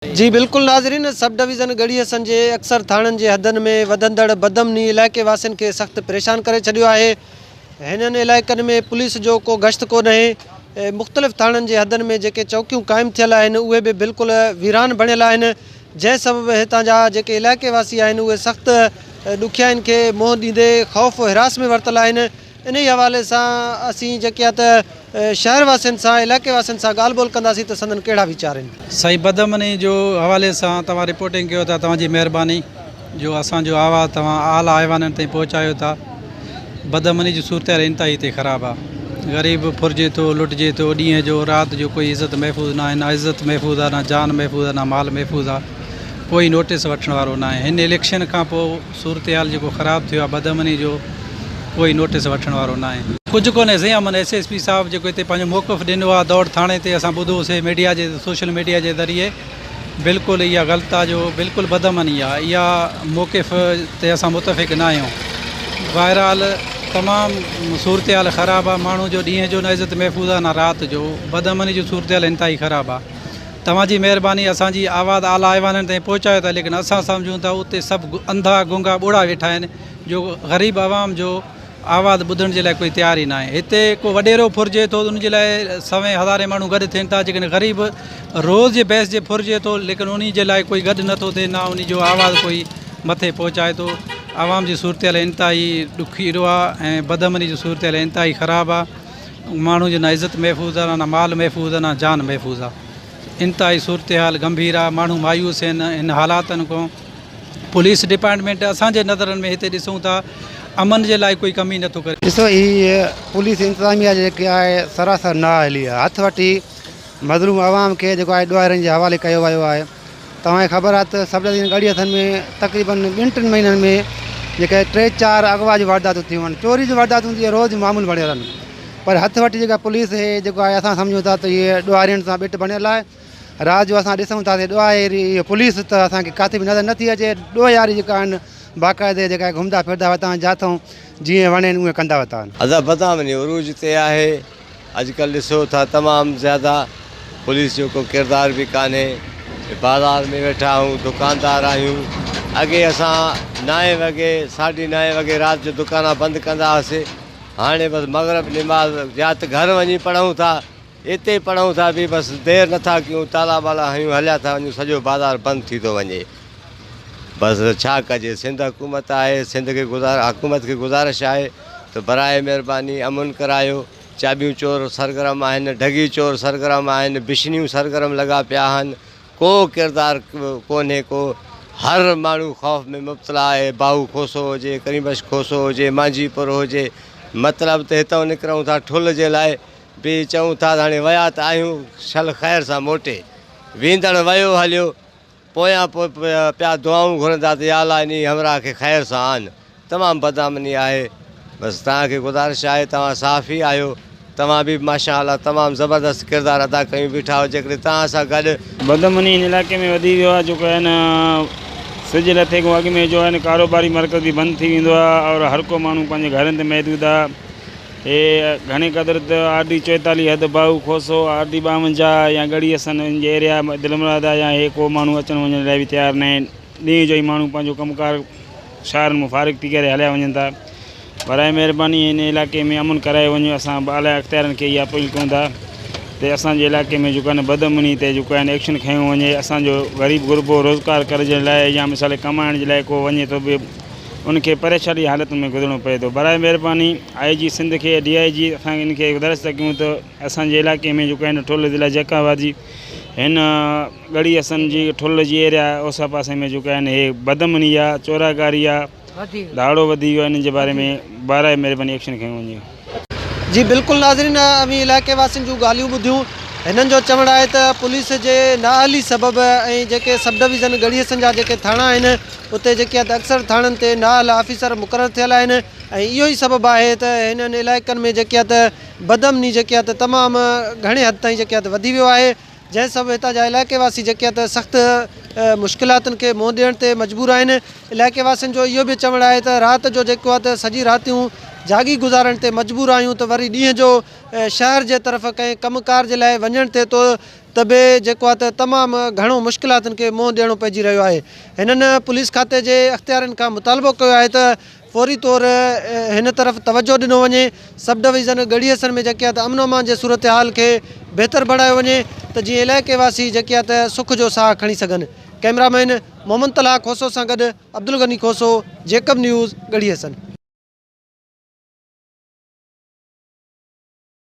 جي بلڪل ناظرين سب ڊويزن ڳڙهي حسن جي اڪثر ٿاڻن جي حدن ۾ وڌندڙ بدامني علائقي واسين کي سخت پريشان ڪري ڇڏيو آهي هنن علائقن ۾ پوليس جو ڪو گشت ڪونهي مختلف ٿاڻن جي حدن ۾ جيڪي چوڪيون قائم ٿيل آهن اهي به بلڪل ويران بڻيل آهن جنهن سبب هتان جا جيڪي علائقي واسي آهن اهي سخت ڏکيائين کي منهن ڏيندي خوف و هراس ۾ ورتل آهن انهي حوالي سان اسين جيڪي آ ته شهر واسين سان علائقي واسين سان ڳالهه ٻولهه ڪنداسين ته سندن ڪهڙا ويچار آهن. سائين بدامني جو حوالي سان توهان رپورٽنگ ڪيو ٿا توهان جي مهرباني جو اسان جو آواز توهان اعليٰ ايوانن تائين پهچايو ٿا بدامني جي صورتحال انتهائي هتي خراب آ غريب ڦرجي ٿو لٽجي ٿو ڏينهن جو رات جو ڪوئي عزت محفوظ ناهي نه عزت محفوظ آ نه جان محفوظ آ نه مال محفوظ آ ڪوئي نوٽيس وٺڻ وارو ناهي هن اليڪشن کان پوء صورتحال جيڪو خراب ٿيو آ بدامني جو ڪوئي نوٽيس وٺڻ وارو ناهي. ڪجهه ڪونهي سائين امن ايس ايس پي صاحب جيڪو هتي پنهنجو موقف ڏنو آ دوڙ ٿاڻي تي اسان ٻڌو سي ميڊيا جي سوشل ميڊيا جي ذريعي بلڪل اها غلط آ جو بلڪل بدامني آ اها موقف تي اسان متفق نه آهيون بهرحال تمام صورتحال خراب آ ماڻهو جو ڏينهن جو نه عزت محفوظ آ نه رات جو بدامني جو صورتحال انتهائي خراب آ. توهان جي مهرباني اسان جي آواز اعليٰ ايوانن تائين پهچايو ٿا ليڪن اسان سمجهون ٿا اتي سڀ انڌا گونگا ٻوڙا ويٺا آهن جو غريب عوام جو آواز ٻڌڻ جي لاء ڪوئي تيار ئي ناهي هتي ڪو وڏيرو ڦرجي ٿو ان جي لاء سوين هزارين ماڻهو گڏ ٿين ٿا جيڪڏهن غريب روز جي بحث جي ڦرجي ٿو ليڪن انهي جي لاء ڪوئي گڏ نٿو ٿئي نه انهي جو آواز ڪوئي مٿي پهچائي ٿو عوام جي صورتحال انتهائي ڏکيرو آهي ۽ بدامني جي صورتحال انتهائي خراب آهي ماڻهو جي نه عزت محفوظ آ نه مال محفوظ آ نه جان محفوظ آ انتهائي صورتحال گنڀير آ ماڻهو مايوس آهن هن حالاتن کان پوليس ڊپارٽمينٽ اسان جي نظرن ۾ هتي ڏسون ٿا امن جي لاء ڪوئي ڪم ئي نٿو ڪري. ڏسو هي پوليس انتظاميا جيڪي آهي سراسر نااهلي آ هٿ وٺي مظلوم عوام کي جيڪو آهي ڏوهارين جي حوالي ڪيو ويو آهي. توهان کي خبر آهي ته سب ڊويزن ڳڙهي حسن ۾ تقريبن ٻن ٽن مهينن ۾ جيڪي ٽي چار اغوا جون وارداتون ٿيون آهن چوري جون وارداتون ته اهي روز جو معمول بڻيل آهن پر هٿ وٺي جيڪا پوليس هي جيڪو آهي اسان سمجهون ٿا ته اهي ڏوهارين سان ٻٽ بڻيل آهي رات جو اسان ڏسون ٿا ته ڏوهاري اهي پوليس ته اسان کي ڪاٿي به نظر نٿي اچي ڏوهاري جيڪا آهن باقاعدي جيڪا گهمندا ڦرندا وتان جاٿون جيئن وڻين اونئن ڪندا وتان. ادا بدامني عروج تي آهي. اڄڪلهه ڏسو ٿا تمام زياده پوليس جو ڪو ڪردار به ڪانهي بازار ۾ ويٺا آهيون دڪاندار آهيون اڳي اسان نائين وڳي ساڍي نائين وڳي رات جو دڪانا بند ڪندا هئاسي هاڻي بس مغرب نماز يا ته گهر وڃي پڙهون ٿا اتي پڙهون ٿا به بس دير نٿا ڪيون تالا بالا هنيون هليا ٿا وڃون سڄو بازار بند ٿي ٿو وڃي بس ڇا ڪجي سنڌ حڪومت آهي سنڌ کي گذار حڪومت کي گذارش آهي ته براء مهرباني امن ڪرايو چاٻيون چور سرگرم آهن ڍڳي چور سرگرم آهن بشنيون سرگرم لڳا پيا آهن ڪو ڪردار ڪونهي ڪو هر ماڻهو خوف ۾ مبتلا آهي باهو کوسو هجي ڪريم بخش کوسو هجي مانجهي پور هجي مطلب ته هتان نڪرون ٿا ٺل جي لاء به چئون ٿا ته هاڻي ويا ته آهيون شل خير سان موٽي ويندڙ ويو هليو پويان پوء پيا دعائون گهرندا ته يا الله انهي همراهه کي خير سان آن. تمام بدامني آهي. بس توهان کي گذارش آهي توهان صحافي آهيو توهان به ماشاء الله تمام زبردست ڪردار ادا ڪيون بيٺا آهيو جيڪڏهن توهان سان گڏ. بدامني هن علائقي ۾ وڌي ويو آهي جيڪو آهي نه سج لٿي کان اڳ ۾ جو آهي نه ڪاروباري مرڪز به بند ٿي ويندو آهي اور هر ڪو ماڻهو پنهنجي گهرن تي محدود آهي. هي گهڻي قدر ته آر ڊي 44 حد باهو کوسو، آر ڊي 52 يا ڳڙهي حسن ان جي ايريا دلمراد آ يا هي ڪو ماڻهو اچڻ وڃڻ لاء به تيار ناهن. ڏينهن جو ئي ماڻهو پنهنجو ڪم ڪار شهرن مان فارغ ٿي ڪري هليا وڃن ٿا. براء مهرباني هن علائقي ۾ امن ڪرايو وڃي اسان اعليٰ اختيارين کي اها اپيل ڪيون ٿا ته اسان جي علائقي ۾ جيڪو آهي نه بدامني تي جيڪو آهي نه ايڪشن کنيو وڃي اسان جو غريب غربو روزگار ڪرڻ جي لاء يا مثال ڪمائڻ جي لاء ڪو وڃي ٿو به ان کي پريشاني جي حالت ۾ گذرڻو پئي ٿو براء مهرباني آء جي سنڌ کي ڊي I جي اسان ان کي گذارش ٿا ڪيون ته اسان جي علائقي ۾ جيڪو آهن ٺل ضلع جيڪب آباد جي هن ڳڙهي حسن جي ٺل جي ايريا اوسا پاسي ۾ جيڪو آهن هي بدامني آ چوراگاري آ ڌاڙو وڌي ويو آهي انهن جي باري ۾ براء مهرباني ايڪشن کنيو وڃي. جي بلڪل ناظرين اوهين علائقي واسين جون ڳالهيون ٻڌيون هنن جو چوڻ آهي ته پوليس جي نااهلي سبب ۽ جيڪي سب ڊويزن ڳڙهي حسن جا جيڪي ٿاڻا آهن اتي جيڪي آهي ته اڪثر ٿاڻن تي نااهل آفيسر مقرر ٿيل آهن ۽ اهو ئي سبب آهي ته هنن علائقن ۾ جيڪي آهي ته بدامني جيڪي آهي ته تمام گهڻي حد تائين جيڪي آهي ته وڌي ويو آهي جنهن سبب هتان جا علائقي واسي جيڪي آهي ته سخت مشڪلاتن کي منهن ڏيڻ تي مجبور آهن علائقي واسين جو اهو به چوڻ آهي ته رات جو جيڪو آهي ته سڄي راتيون جاڳي گذارڻ تي مجبور آهيون ته وري ڏينهن جو شهر جي طرف ڪنهن ڪم ڪار جي لاء وڃڻ ٿئي ٿو ته به جيڪو آهي ته تمام گهڻو مشڪلاتن کي منهن ڏيڻو پئجي رهيو آهي. هنن پوليس کاتي جي اختيارين کان مطالبو ڪيو آهي ته فوري طور هن طرف توجهه ڏنو وڃي، سب ڊويزن ڳڙهي حسن ۾ جيڪي آهي ته امن و امان جي صورتحال کي بهتر بڻايو وڃي ته جيئن علائقي واسي جيڪي آهي ته سک جو ساهه کڻي سگهن. ڪئميرا مين محمد طلحه کوسو سان گڏ عبدالغني کوسو، جيڪب نيوز، ڳڙهي حسن.